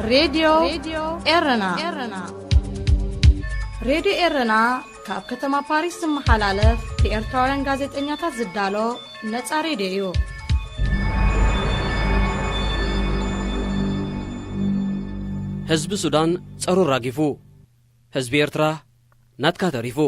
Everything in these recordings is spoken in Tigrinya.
ሬድዮ ኤረና። ሬድዮ ኤረና ካብ ከተማ ፓሪስ ዝመሓላለፍ ብኤርትራውያን ጋዜጠኛታት ዝዳሎ ነጻ ሬድዮ እዩ። ህዝቢ ሱዳን ጸሩ ራጊፉ፣ ህዝቢ ኤርትራ ናትካ ተሪፉ።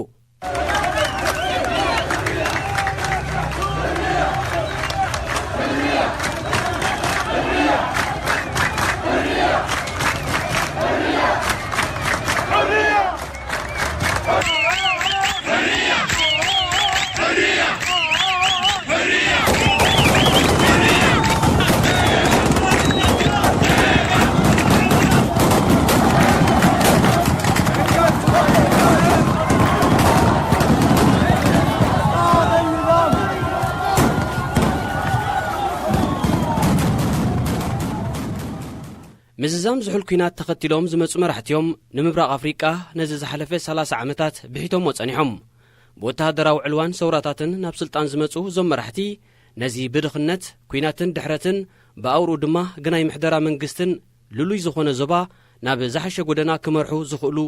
ምዝዛም ዝሑል ኲናት ተኸቲሎም ዝመጹ መራሕቲ እዮም ንምብራቕ ኣፍሪቃ ነዚ ዝሓለፈ ሰላሳ ዓመታት ብሒቶሞ ጸኒሖም። ብወተሃደራዊ ዕልዋን ሰውራታትን ናብ ስልጣን ዝመጹ እዞም መራሕቲ፣ ነዚ ብድኽነት፣ ኲናትን ድሕረትን፣ ብኣውርኡ ድማ ግናይ ምሕደራ መንግስትን ልሉይ ዝኾነ ዞባ ናብ ዝሓሸ ጎደና ክመርሑ ዝኽእሉ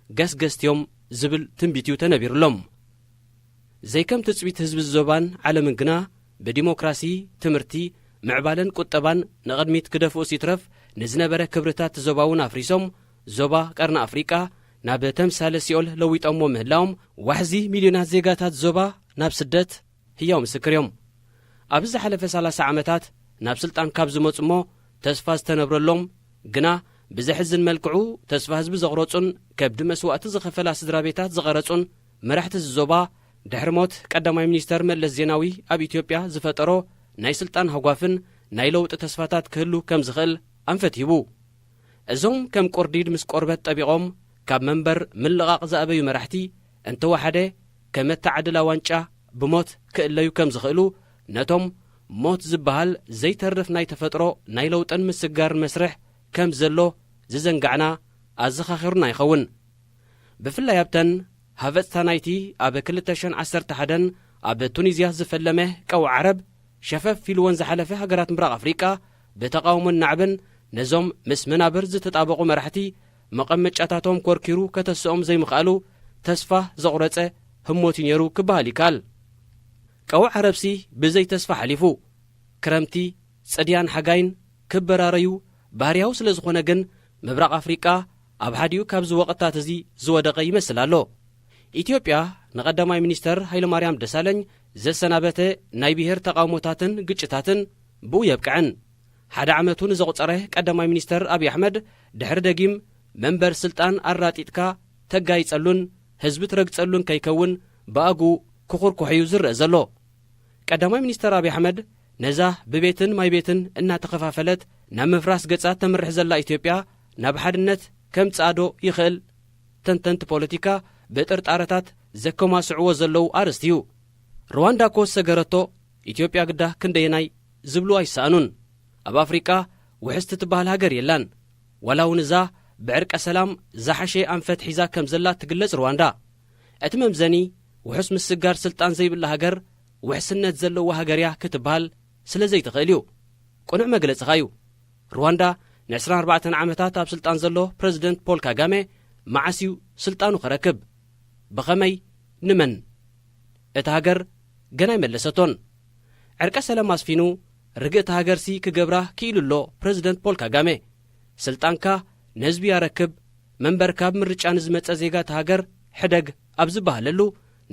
ገስገስቲ እዮም ዝብል ትንቢት እዩ ተነቢሩሎም። ዘይከም ትጽቢት ህዝቢ ዞባን ዓለምን ግና፣ ብዲሞክራሲ፣ ትምህርቲ፣ ምዕባለን ቁጠባን ንቕድሚት ክደፍኡስ ይትረፍ፣ ንዝነበረ ክብርታት ዞባ እውን ኣፍሪሶም፣ ዞባ ቀርኒ ኣፍሪቃ ናብ ተምሳለ ሲኦል ለዊጦሞ ምህላዎም፣ ዋሕዚ ሚልዮናት ዜጋታት ዞባ ናብ ስደት ህያው ምስክር እዮም። ኣብዚ ዝሓለፈ ሰላሳ ዓመታት ናብ ስልጣን ካብ ዝመጹ እሞ ተስፋ ዝተነብረሎም፣ ግና ብዘሕዝን መልክዑ ተስፋ ህዝቢ ዘቑረጹን ከብዲ መስዋእቲ ዝኸፈላ ስድራ ቤታት ዝቐረጹን መራሕቲ እዚ ዞባ፣ ድሕሪ ሞት ቀዳማይ ሚኒስተር መለስ ዜናዊ ኣብ ኢትዮጵያ ዝፈጠሮ ናይ ስልጣን ሃጓፍን ናይ ለውጢ ተስፋታት ክህሉ ከም ዝኽእል ኣንፈት ሂቡ። እዞም ከም ቁርዲድ ምስ ቆርበት ጠቢቖም ካብ መንበር ምልቓቕ ዝኣበዩ መራሕቲ፣ እንተወሓደ ከመ ተዓድላ ዋንጫ ብሞት ክእለዩ ከም ዝኽእሉ፣ ነቶም ሞት ዝበሃል ዘይተርፍ ናይ ተፈጥሮ ናይ ለውጥን ምስግጋርን መስርሕ ከም ዘሎ ዝዘንጋዕና ኣዘኻኺሩና ይኸውን። ብፍላይ ኣብተን ሃቨጽታ ናይቲ ኣብ ክልተ ሽሕን ዓሰርተ ሓደን ኣብ ቱኒዝያ ዝፈለመ ቀውዒ ዓረብ ሸፈፍ ኢልወን ዝሓለፈ ሃገራት ምብራቕ ኣፍሪቃ ብተቓውሞን ናዕብን ነዞም ምስ መናብር ዝተጣበቑ መራሕቲ መቐመጫታቶም ኮርኪሩ ከተስኦም ዘይምኽኣሉ ተስፋ ዘቑረጸ ህሞት እዩ ነይሩ ክበሃል ይከኣል። ቀውዒ ዓረብሲ ብዘይ ተስፋ ሓሊፉ። ክረምቲ፣ ጽድያን ሓጋይን ክበራረዩ ባህርያዊ ስለ ዝኾነ ግን፣ ምብራቕ ኣፍሪቃ ኣብ ሓዲኡ ካብዚ ወቕታት እዚ ዝወደቐ ይመስል ኣሎ። ኢትዮጵያ ንቐዳማይ ሚኒስተር ሃይለማርያም ደሳለኝ ዘሰናበተ ናይ ብሄር ተቓውሞታትን ግጭታትን ብኡ የብቅዐን። ሓደ ዓመቱ ንዘቑጸረ ቀዳማይ ሚኒስተር ኣብይ ኣሕመድ፣ ድሕሪ ደጊም መንበር ስልጣን ኣራጢጥካ ተጋይጸሉን ህዝቢ ትረግጸሉን ከይከውን ብኣግኡ ክኹርኩሕ እዩ ዝረአ ዘሎ። ቀዳማይ ሚኒስተር ኣብይ ኣሕመድ ነዛ ብቤትን ማይ ቤትን እናተኸፋፈለት ናብ ምፍራስ ገጻ ተምርሕ ዘላ ኢትዮጵያ ናብ ሓድነት ከምጽኣዶ ይኽእል? ተንተንቲ ፖለቲካ ብጥርጣረታት ዘከማስዕዎ ዘለዉ ኣርእስቲ እዩ። ሩዋንዳ እኮ ዝሰገረቶ ኢትዮጵያ ግዳ ክንደየናይ ዝብሉ ኣይሰኣኑን። ኣብ ኣፍሪቃ ውሕስቲ ትበሃል ሃገር የላን። ዋላ እውን እዛ ብዕርቀ ሰላም ዝሓሸ ኣንፈት ሒዛ ከም ዘላ ትግለጽ ሩዋንዳ። እቲ መምዘኒ ውሑስ ምስግጋር ስልጣን ዘይብላ ሃገር ውሕስነት ዘለዋ ሃገር እያ ክትበሃል ስለ ዘይትኽእል እዩ። ቅኑዕ መግለጺኻ እዩ። ሩዋንዳ ንዕስራን ኣርባዕተን ዓመታት ኣብ ስልጣን ዘሎ ፕረዚደንት ፖል ካጋሜ መዓስ እዩ ስልጣኑ ክረክብ? ብኸመይ? ንመን? እታ ሃገር ገና ኣይመለሰቶን። ዕርቀ ሰላም ኣስፊኑ ርግእቲ ሃገርሲ ክገብራ ክኢሉ ኣሎ ፕረዚደንት ፖል ካጋሜ። ስልጣንካ ንህዝቢ ኣረክብ፣ መንበርካ ብምርጫ ንዝመጸ ዜጋ እታ ሃገር ሕደግ ኣብ ዝበሃለሉ፣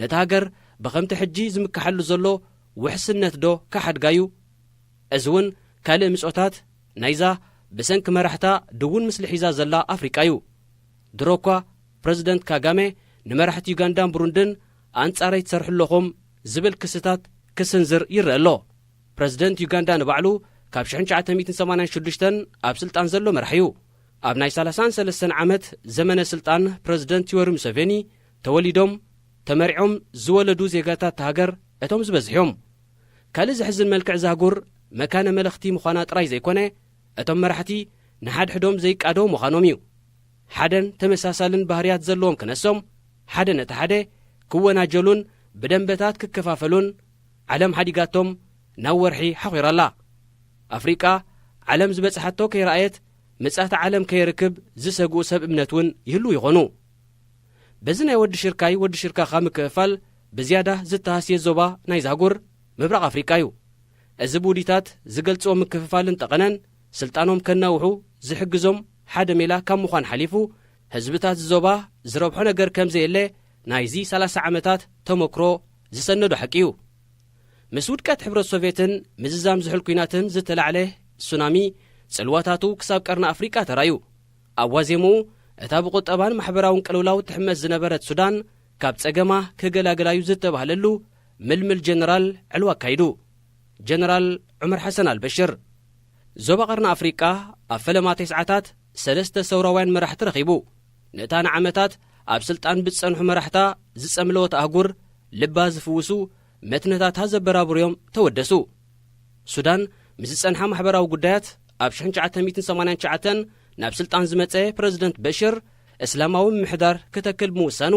ነታ ሃገር ብኸምቲ ሕጂ ዝምክሓሉ ዘሎ ውሕስነት ዶ ክሓድጋ እዩ? እዚ እውን ካልእ ምጾታት ናይዛ ብሰንኪ መራሕታ ድውን ምስሊ ሒዛ ዘላ ኣፍሪቃ እዩ። ድሮ እኳ ፕረዚደንት ካጋሜ ንመራሕቲ ዩጋንዳን ብሩንድን ኣንጻረይ ትሰርሑ ኣለኹም ዝብል ክስታት ክስንዝር ይረአ ኣሎ። ፕረዚደንት ዩጋንዳ ንባዕሉ ካብ ሽሕን ትሽዓተ ሚእትን ሰማንያን ሽዱሽተን ኣብ ስልጣን ዘሎ መራሒ እዩ። ኣብ ናይ ሰላሳን ሰለስተን ዓመት ዘመነ ስልጣን ፕረዚደንት ዮወሪ ሙሰቬኒ ተወሊዶም ተመርዖም ዝወለዱ ዜጋታት እታ ሃገር እቶም ዝበዝሑ እዮም። ካልእ ዘሕዝን መልክዕ እዛ ኣህጉር መካነ መለኽቲ ምዃና ጥራይ ዘይኮነ፣ እቶም መራሕቲ ንሓድሕዶም ዘይቃደው ምዃኖም እዩ። ሓደን ተመሳሳልን ባህርያት ዘለዎም ክነሶም፣ ሓደ ነቲ ሓደ ክወናጀሉን ብደንበታት ክከፋፈሉን ዓለም ሓዲጋቶም ናብ ወርሒ ሓኺራ ኣላ። ኣፍሪቃ ዓለም ዝበጽሓቶ ከይረኣየት ምጽኣተ ዓለም ከየርክብ ዝሰግኡ ሰብ እምነት እውን ይህልዉ ይኾኑ። በዚ ናይ ወዲ ሽርካይ ወዲ ሽርካኻ ምክፍፋል ብዝያዳ ዝተሃስየ ዞባ ናይዛ ኣህጉር ምብራቕ ኣፍሪቃ እዩ። እዚ ብውዲታት ዝገልጽዎ ምክፍፋልን ጠቐነን ስልጣኖም ከናውሑ ዝሕግዞም ሓደ ሜላ ካብ ምዃን ሓሊፉ፣ ህዝብታት ዞባ ዝረብሖ ነገር ከም ዘየለ ናይዚ ሰላሳ ዓመታት ተመክሮ ዝሰነዶ ሓቂ እዩ። ምስ ውድቀት ሕብረት ሶቭየትን ምዝዛም ዝሑል ኲናትን ዝተላዕለ ሱናሚ ጽልዋታቱ ክሳብ ቀርኒ ኣፍሪቃ ተራእዩ። ኣብ ዋዜምኡ እታ ብቁጠባን ማሕበራውን ቅልውላው ትሕመስ ዝነበረት ሱዳን ካብ ጸገማ ክገላግላዩ ዝተባህለሉ ምልምል ጀነራል ዕልዋ ኣካይዱ። ጀነራል ዑመር ሓሰን ኣልበሽር። ዞባ ቀርኒ ኣፍሪቃ ኣብ ፈለማ ተስዓታት ሰለስተ ሰውራውያን መራሕቲ ረኺቡ። ነታ ንዓመታት ኣብ ስልጣን ብዝጸንሑ መራሕታ ዝጸምለወት ኣህጉር ልባ ዝፍውሱ መትነታታ ዘበራብሩዮም ተወደሱ። ሱዳን ምስ ዝጸንሓ ማሕበራዊ ጉዳያት ኣብ ሽሕን ትሽዓተ ሚእትን ሰማንያን ትሽዓተን ናብ ስልጣን ዝመጸ ፕረዚደንት በሽር እስላማዊ ምምሕዳር ክተክል ብምውሳኑ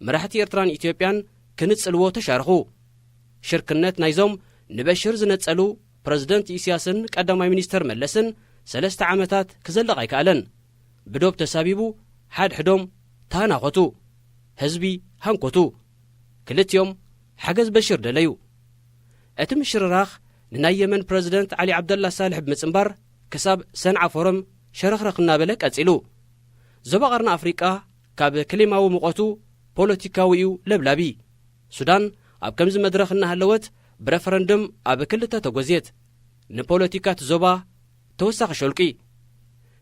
መራሕቲ ኤርትራን ኢትዮጵያን ክንጽልዎ ተሻርኹ። ሽርክነት ናይዞም ንበሽር ዝነጸሉ ፕረዚደንት ኢስያስን ቀዳማይ ሚኒስተር መለስን ሰለስተ ዓመታት ክዘልቕ ኣይከኣለን። ብዶብ ተሳቢቡ ሓድሕዶም ተሃናኾቱ። ህዝቢ ሃንኮቱ። ክልቲኦም ሓገዝ በሽር ደለዩ። እቲ ምሽርራኽ ንናይ የመን ፕረዚደንት ዓሊ ዓብደላ ሳልሕ ብምጽንባር ክሳብ ሰንዓ ፎረም ሸረኽረኽ እናበለ ቀጺሉ። ዞባ ቀርኒ ኣፍሪቃ ካብ ክሊማዊ ሙቐቱ ፖለቲካዊ እዩ ለብላቢ። ሱዳን ኣብ ከምዚ መድረኽ እናሃለወት ብረፈረንድም ኣብ ክልተ ተጎዝየት። ንፖለቲካ እቲ ዞባ ተወሳኺ ሸልቂ።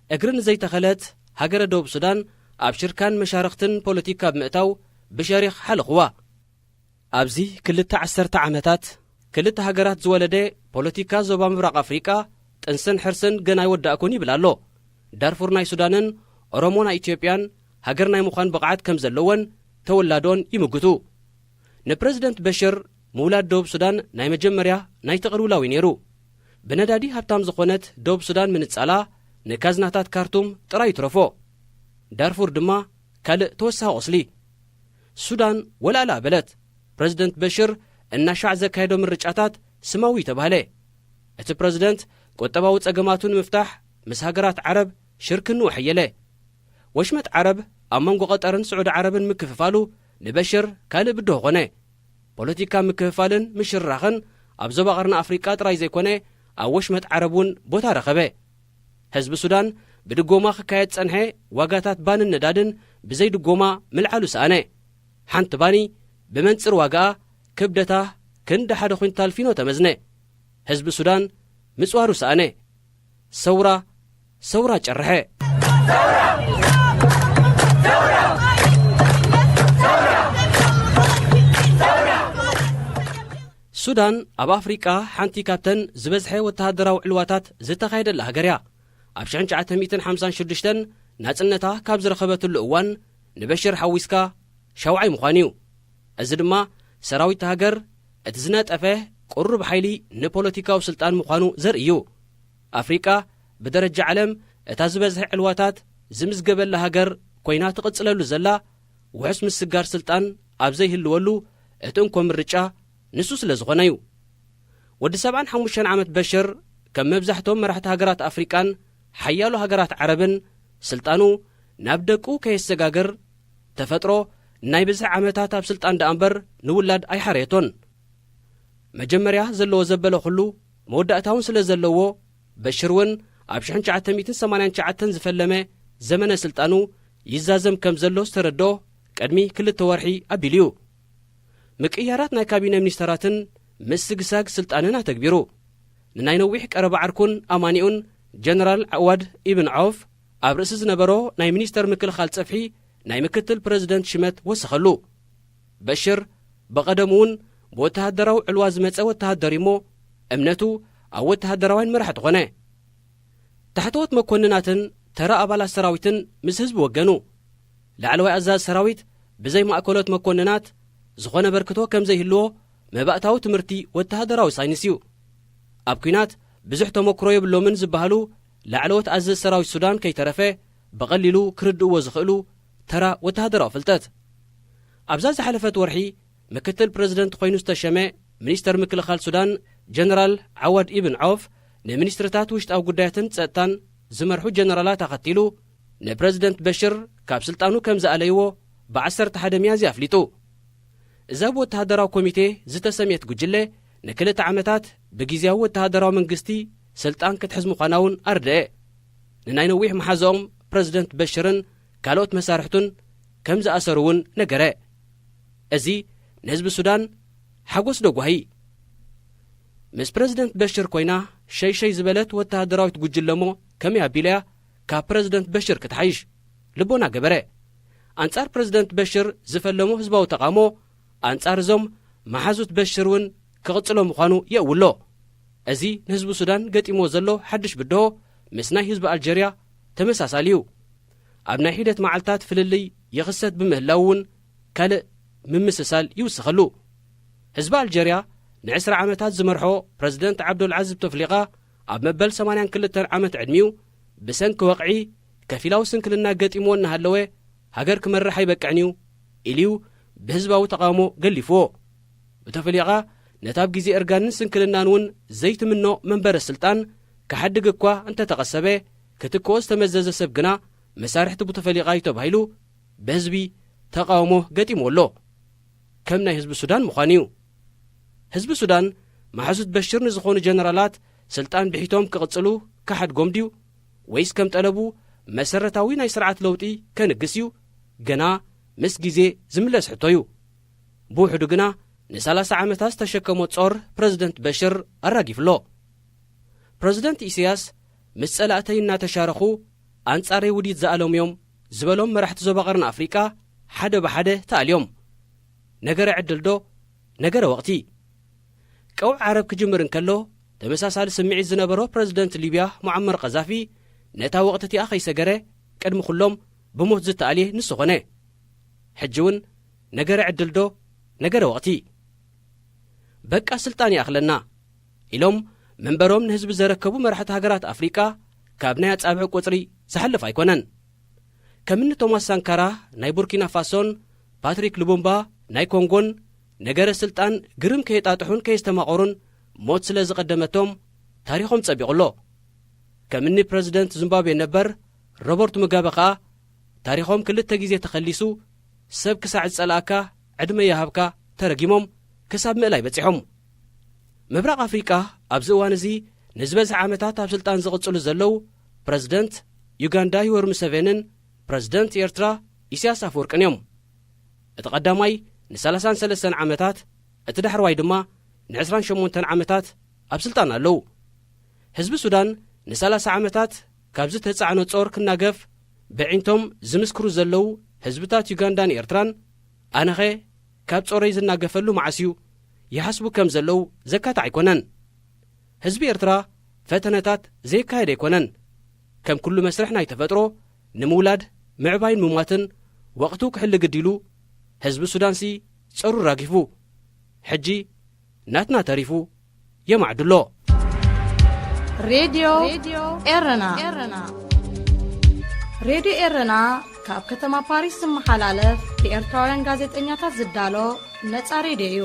እግሪ ንዘይተኸለት ሃገረ ደቡብ ሱዳን ኣብ ሽርካን መሻርኽትን ፖለቲካ ብምእታው ብሸሪኽ ሓለኽዋ። ኣብዚ ክልተ ዓሰርተ ዓመታት ክልተ ሃገራት ዝወለደ ፖለቲካ ዞባ ምብራቕ ኣፍሪቃ ጥንስን ሕርስን ገና ኣይወዳእኩን ይብል ኣሎ። ዳርፉር ናይ ሱዳንን ኦሮሞ ናይ ኢትዮጵያን ሃገር ናይ ምዃን ብቕዓት ከም ዘለወን ተወላዶን ይምግቱ። ንፕረዚደንት በሽር ምውላድ ደቡብ ሱዳን ናይ መጀመርያ ናይ ትቕልውላው እዩ ነይሩ። ብነዳዲ ሃብታም ዝኾነት ደቡብ ሱዳን ምንጻላ ንካዝናታት ካርቱም ጥራይ ይትረፎ። ዳርፉር ድማ ካልእ ተወሳኺ ቁስሊ። ሱዳን ወላእላ በለት። ፕረዚደንት በሽር እናሻዕ ዘካየዶ ምርጫታት ስማዊ ተባህለ። እቲ ፕረዚደንት ቁጠባዊ ጸገማቱ ንምፍታሕ ምስ ሃገራት ዓረብ ሽርክንኡ ኣሐየለ። ወሽመጥ ዓረብ ኣብ መንጎ ቀጠርን ስዑዲ ዓረብን ምክፍፋሉ ንበሽር ካልእ ብድሆ ኾነ። ፖለቲካ ምክፍፋልን ምሽርራኽን ኣብ ዞባ ቀርኒ ኣፍሪቃ ጥራይ ዘይኮነ ኣብ ወሽመጥ ዓረብ እውን ቦታ ረኸበ። ህዝቢ ሱዳን ብድጎማ ክካየድ ጸንሐ ዋጋታት ባንን ነዳድን ብዘይ ድጎማ ምልዓሉ ሰኣነ። ሓንቲ ባኒ ብመንጽር ዋጋኣ ክብደታ ክንዲ ሓደ ኲንታል ፊኖ ተመዝነ። ህዝቢ ሱዳን ምጽዋሩ ሰኣነ። ሰውራ፣ ሰውራ ጨርሐ። ሱዳን ኣብ ኣፍሪቃ ሓንቲ ካብተን ዝበዝሐ ወተሃደራዊ ዕልዋታት ዝተኻየደላ ሃገር እያ። ኣብ ሽሕን ትሽዓተ ሚእትን ሓምሳን ሽዱሽተን ናጽነታ ካብ ዝረኸበትሉ እዋን ንበሽር ሓዊስካ ሻውዓይ ምዃኑ እዩ። እዚ ድማ ሰራዊት ሃገር እቲ ዝነጠፈ ቁሩብ ሓይሊ ንፖለቲካዊ ስልጣን ምዃኑ ዘርኢ እዩ። ኣፍሪቃ ብደረጃ ዓለም እታ ዝበዝሐ ዕልዋታት ዝምዝገበላ ሃገር ኮይና ትቕጽለሉ ዘላ ውሑስ ምስጋር ስልጣን ኣብ ዘይህልወሉ እቲ እንኮ ምርጫ ንሱ ስለ ዝኾነ እዩ። ወዲ ሰብዓን ሓሙሽተን ዓመት በሽር ከም መብዛሕቶም መራሕቲ ሃገራት ኣፍሪቃን ሓያሎ ሃገራት ዓረብን ስልጣኑ ናብ ደቁ ከየሰጋግር ተፈጥሮ ናይ ብዝሒ ዓመታት ኣብ ስልጣን ደኣ እምበር ንውላድ ኣይሓረየቶን። መጀመርያ ዘለዎ ዘበለ ኩሉ መወዳእታውን ስለ ዘለዎ በሽር እውን ኣብ ሽሕን ትሽዓተ ሚእትን ሰማንያን ትሽዓተን ዝፈለመ ዘመነ ስልጣኑ ይዛዘም ከም ዘሎ ዝተረድኦ ቅድሚ ክልተ ወርሒ ኣቢሉ እዩ። ምቅያራት ናይ ካቢነ ሚኒስተራትን ምስግሳግ ስልጣንን ኣተግቢሩ። ንናይ ነዊሕ ቀረባ ዓርኩን ኣማኒኡን ጀነራል ዓዋድ ኢብን ዖፍ ኣብ ርእሲ ዝነበሮ ናይ ሚኒስተር ምክልኻል ጸፍሒ ናይ ምክትል ፕረዚደንት ሽመት ወሰኸሉ። በሽር ብቐደሙ እውን ብወተሃደራዊ ዕልዋ ዝመጸ ወተሃደር እዩሞ እምነቱ ኣብ ወተሃደራውያን መራሕቲ ኾነ። ታሕተዎት መኮንናትን ተራ ኣባላት ሰራዊትን ምስ ህዝቢ ወገኑ። ላዕለዋይ ኣዛዚ ሰራዊት ብዘይ ማእከሎት መኮንናት ዝኾነ በርክቶ ከም ዘይህልዎ መባእታዊ ትምህርቲ ወተሃደራዊ ሳይንስ እዩ። ኣብ ኲናት ብዙሕ ተመክሮ የብሎምን ዝበሃሉ ላዕለዎት ኣዘዝቲ ሰራዊት ሱዳን ከይተረፈ ብቐሊሉ ክርድእዎ ዝኽእሉ ተራ ወተሃደራዊ ፍልጠት። ኣብዛ ዝሓለፈት ወርሒ ምክትል ፕረዚደንት ኮይኑ ዝተሸመ ሚኒስተር ምክልኻል ሱዳን ጀነራል ዓዋድ ኢብን ዖፍ ንሚኒስትርታት ውሽጣዊ ጉዳያትን ጸጥታን ዝመርሑ ጀነራላት ኣኸቲሉ ንፕረዚደንት በሽር ካብ ስልጣኑ ከም ዝኣለይዎ ብ ዓሰርተ ሓደ ሚያዝያ ኣፍሊጡ። እዛ ብወተሃደራዊ ኮሚቴ ዝተሰምየት ጉጅለ ንክልተ ዓመታት ብግዝያዊ ወተሃደራዊ መንግስቲ ስልጣን ክትሕዝ ምዃና እውን ኣርደአ። ንናይ ነዊሕ መሓዛኦም ፕረዚደንት በሽርን ካልኦት መሳርሕቱን ከም ዝኣሰሩ እውን ነገረ። እዚ ንህዝቢ ሱዳን ሓጎስ ዶ ጓሂ? ምስ ፕረዚደንት በሽር ኮይና ሸይሸይ ዝበለት ወተሃደራዊት ጉጅለሞ ከመይ ኣቢለያ ካብ ፕረዚደንት በሽር ክትሓይሽ ልቦና ገበረ። ኣንጻር ፕረዚደንት በሽር ዝፈለሞ ህዝባዊ ተቓውሞ ኣንጻር እዞም መሓዙት በሽር እውን ክቕጽሎ ምዃኑ የእውሎ። እዚ ንህዝቢ ሱዳን ገጢምዎ ዘሎ ሓድሽ ብድሆ ምስ ናይ ህዝቢ ኣልጀርያ ተመሳሳሊ እዩ። ኣብ ናይ ሒደት መዓልታት ፍልልይ ይኽሰት ብምህላው እውን ካልእ ምምስሳል ይውስኸሉ። ህዝቢ ኣልጀርያ ንዕስራ ዓመታት ዝመርሖ ፕረዚደንት ዓብዶልዓዚዝ ቡተፍሊቓ ኣብ መበል ሰማንያን ክልተን ዓመት ዕድሚኡ ብሰንኪ ወቕዒ ከፊላዊ ስንክልና ገጢምዎ እናሃለወ ሃገር ክመርሕ ኣይበቅዕን እዩ ኢሉዩ ብህዝባዊ ተቓውሞ ገሊፍዎ። ቡተፍሊቓ ነታ ኣብ ግዜ እርጋንን ስንክልናን እውን ዘይትምኖ መንበረ ስልጣን ክሓድግ እኳ እንተተቐሰበ ክትክኦ ዝተመዘዘ ሰብ ግና መሳርሕቲ ቡተፈሊቓ እዩ ተባሂሉ ብህዝቢ ተቓውሞ ገጢምዎ ኣሎ። ከም ናይ ህዝቢ ሱዳን ምዃኑ እዩ። ህዝቢ ሱዳን መሓዙት በሽር ንዝኾኑ ጀነራላት ስልጣን ብሒቶም ክቕጽሉ ክሓድጎም ድዩ? ወይስ ከም ጠለቡ መሰረታዊ ናይ ስርዓት ለውጢ ከንግስ እዩ? ገና ምስ ግዜ ዝምለስ ሕቶ እዩ። ብውሕዱ ግና ንሰላሳ ዓመታት ዝተሸከሞ ጾር ፕረዚደንት በሽር ኣራጊፉ ኣሎ። ፕረዚደንት ኢሳያስ ምስ ጸላእተይ እናተሻረኹ ኣንጻረይ ውዲት ዝኣለሙ እዮም ዝበሎም መራሕቲ ዞባ ቀርኒ ኣፍሪቃ ሓደ ብሓደ ተኣልዮም። ነገረ ዕድል ዶ ነገረ ወቕቲ? ቀውዒ ዓረብ ክጅምር እንከሎ ተመሳሳሊ ስምዒት ዝነበሮ ፕረዚደንት ሊብያ ሙዓመር ቀዛፊ ነታ ወቕቲ እቲኣ ከይሰገረ ቅድሚ ኩሎም ብሞት ዝተኣልየ ንሱ ኾነ። ሕጂ እውን ነገረ ዕድል ዶ ነገረ ወቕቲ? በቃ ስልጣን ይኣኽለና ኢሎም መንበሮም ንህዝቢ ዘረከቡ መራሕቲ ሃገራት ኣፍሪቃ ካብ ናይ ኣጻብዕ ቁጽሪ ዝሓልፍ ኣይኮነን። ከምኒ ቶማስ ሳንካራ ናይ ቡርኪና ፋሶን ፓትሪክ ሉቡምባ ናይ ኮንጎን ነገረ ስልጣን ግርም ከየጣጥሑን ከየስተማቐሩን ሞት ስለ ዝቐደመቶም ታሪኾም ጸቢቑ ኣሎ። ከምኒ ፕረዚደንት ዚምባብዌ ነበር ሮበርት ሙጋበ ከኣ ታሪኾም ክልተ ግዜ ተኸሊሱ ሰብ ክሳዕ ዝጸልኣካ ዕድመ ይሃብካ ተረጊሞም ክሳብ ምእላይ በጺሖም። ምብራቕ ኣፍሪቃ ኣብዚ እዋን እዚ ንዝበዝሐ ዓመታት ኣብ ስልጣን ዝቕጽሉ ዘለዉ ፕረዚደንት ዩጋንዳ ዩወሪ ሙሰቬንን ፕረዚደንት ኤርትራ ኢሳያስ ኣፈወርቅን እዮም። እቲ ቀዳማይ ንሰላሳን ሰለስተን ዓመታት፣ እቲ ዳሕረዋይ ድማ ንዕስራን ሸሞንተን ዓመታት ኣብ ስልጣን ኣለዉ። ህዝቢ ሱዳን ንሰላሳ ዓመታት ካብ ዝተጻዕኖ ጾር ክናገፍ ብዒንቶም ዝምስክሩ ዘለዉ ህዝብታት ዩጋንዳን ኤርትራን ኣነኸ ካብ ጾረይ ዝናገፈሉ መዓስ እዩ ይሓስቡ ከም ዘለዉ ዘካትዕ ኣይኮነን። ህዝቢ ኤርትራ ፈተነታት ዘየካየደ ኣይኮነን። ከም ኩሉ መስርሕ ናይ ተፈጥሮ ንምውላድ ምዕባይን ምሟትን ወቕቱ ክሕሊ ግዲሉ ህዝቢ ሱዳንሲ ጸሩ ራጊፉ ሕጂ ናትና ተሪፉ የማዕድሎ። ሬድዮ ኤረና ሬድዮ ኤረና ካብ ከተማ ፓሪስ ዝመሓላለፍ ብኤርትራውያን ጋዜጠኛታት ዝዳሎ ነጻ ሬድዮ እዩ።